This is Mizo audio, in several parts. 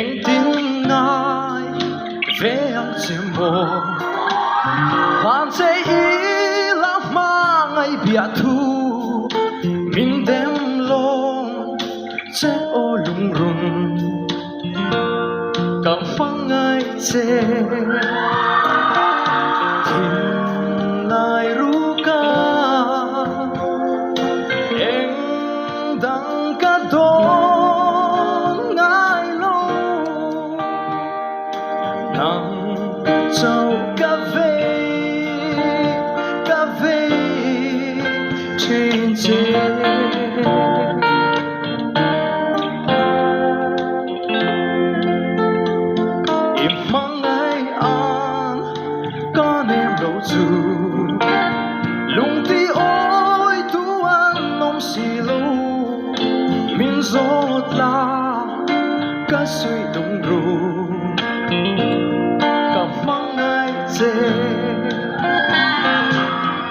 Engtin ngai ve ang che maw? Hlan che ila hmangaih biah thu min dem lawng che aw lungrun ka hmangaih che. Thinlai ruka eng dang ka dawn ngai lo, nang chauh ka vei, ka vei thin che. I hmangaih an ka nem lo chu lungti awi tu an awm si lo, min zawt la ka suih lung ru ka hmangaih che.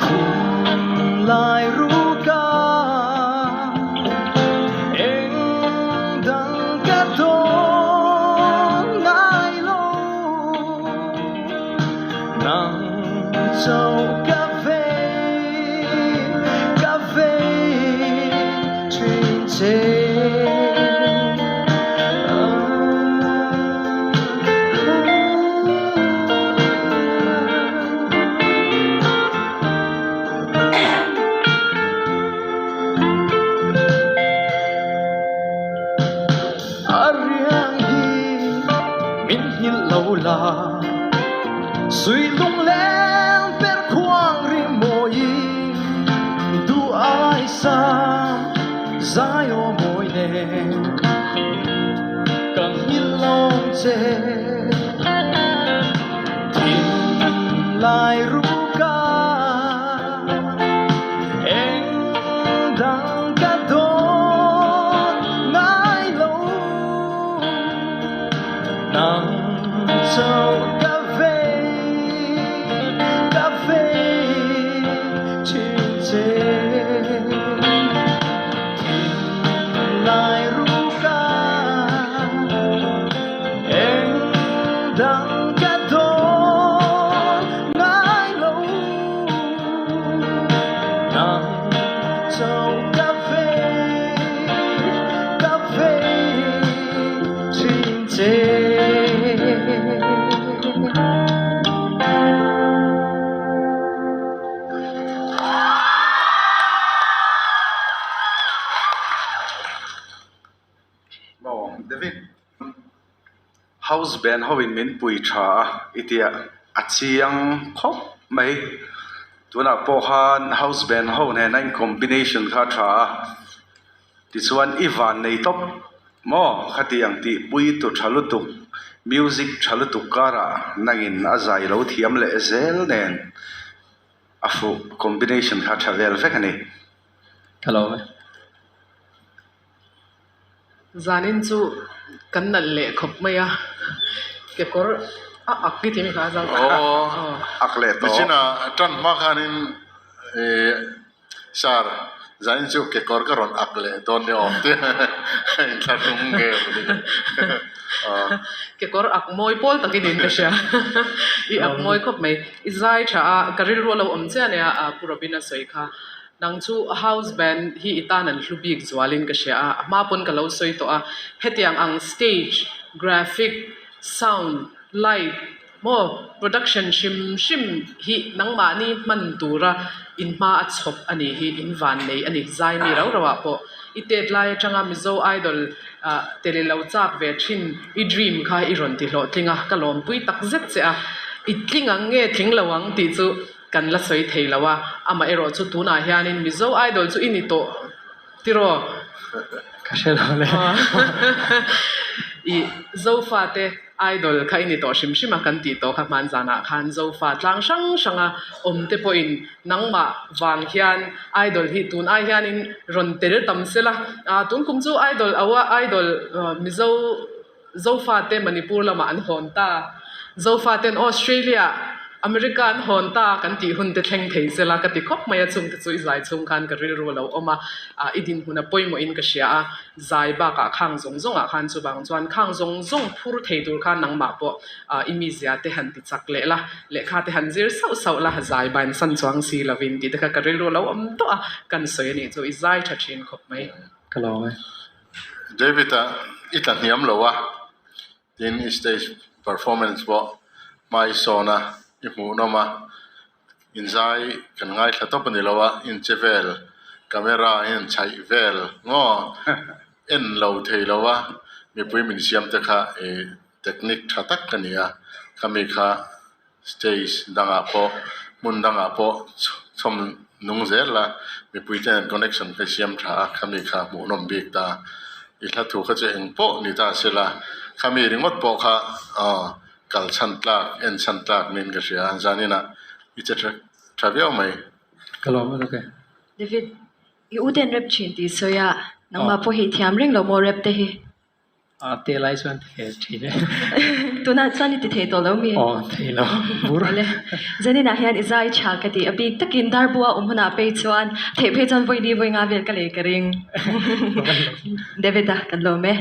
Thinlai ruka eng dang ka dawn ngai lo, nang chauh ka vei, ka vei thin che. A riang hi min nghilh lo la, sui lungleng per khuang ri mawi duh ai sam zai aw mawi nen ka nghilh lo che. Thinlai ruka eng dang ka dawn ngai lo, nang chauh ka vei, ka vei thin che. Thinlai ruka eng dang ka dawn ngai lo, nang chauh ka vei, ka vei thin che. David. House band ho in min pui tha a i tia a chiang khawp mai tunah pawh khan house band ho nena in combination kha a tha a tichuan i van nei tawp maw khatiang tih pui tu tha lutuk music tha lutuk karah nangin a zai lo thiam leh zel nen a fuh combination kha a tha vel vek a ni. Hello. Zanin chu kan nalh leh khawp mai a, kekawr a ak i ti mi kha a zau tak a. Aw, ak leh tawh. Nichina tan hma khanin ih sir zanin chu kekawr ka rawn ak leh dawn ni awm te a inthlahrung nge maw ni aw. Kekawr ak mawi pawl takin in ka hria, i ak mawi khawp mai. I zai tha a, ka rilru a lo awm chiah ania Pu Robin a sawi kha. Nang chu house band hi i tan an hlu bik zualin ka hria a, a hma pawn ka lo sawi tawh a, hetiang ang stage, graphic, sound, light maw production hrim hrim hi nangmahni hman tura in hma a chhawp a nih hi in van nei a ni. Zai mi rau rauah pawh i tet lai atanga Mizo Idol ah tele lo chak ve thin i dream kha i rawn ti hlawhtling a, ka lawmpui tak zet che a, i tling ang nge tling lo ang tih chu Kan la sawi thei lo a, amaherawh chu tunah hianin Mizo Idol chu i ni tawh tiraw? Ka hre lo le. I Zofate Idol kha i ni tawh hrim hrim a kan tih tawh kha hman zanah khan Zofa tlang hrang hranga awm te pawhin nangmah vang hian Idol hi tun ai hianin rawn tel tam sela, tun kum chu Idol aua Idol Mizo Zofate Manipur lamah an hawn ta, Zofaten Australia. America an hawn ta kan tih hun te thleng thei sela ka ti khawp mai a, chungte chu i zai chhung khan ka rilru a lo awm a, i dinhmun a pawimawhin ka hria a, zai bakah khang zawng zawngah khan chuvang chuan khang zawng zawng phur thei tur khan nangmah pawh i mizia te han ti chak leh la, lehkha te han zir sauh sauh la, zai bansan chuang si lovin tih te kha ka rilru a lo awm tawh a, kan sawi a nih chu i zai tha thin khawp mai. Ka lawm e. David-a i tla hniam lo a, Tin, i stage performance pawh hma i sawn a, i hmuhnawm a, inzai kan ngaithla tawp a ni lo a, inche vel, camera hian chhaih vel ngaw en lo thei lo a, mipui min siam te kha ih technique tha tak a ni a, khami kha stage dangah pawh hmun dangah pawh chhawm nung zel a, mipui te hian connection kha i siam tha a, khami kha hmuhnawm bik ta, i hla thu kha chu eng pawh ni ta se la, khami ringawt pawh kha aw kal chhan tlak en chhan tlak niin ka hria a, zaninah i che tha tha viau mai. Ka lawm lutuk e. David, i u ten rap thin tih sawi a, nangmah pawh hi i thiam reng lo maw rap te hi? A te lai chuan thei thin e. Tunah chuan i ti thei tawh lo mi? Aw thei lo bur. Awle. Zaninah hian i zai tha ka ti a bik takin Darbua awm hunah phei chuan theih phei chuan vawi li vawi nga vel ka lei ka ring. David-a kan lawm e.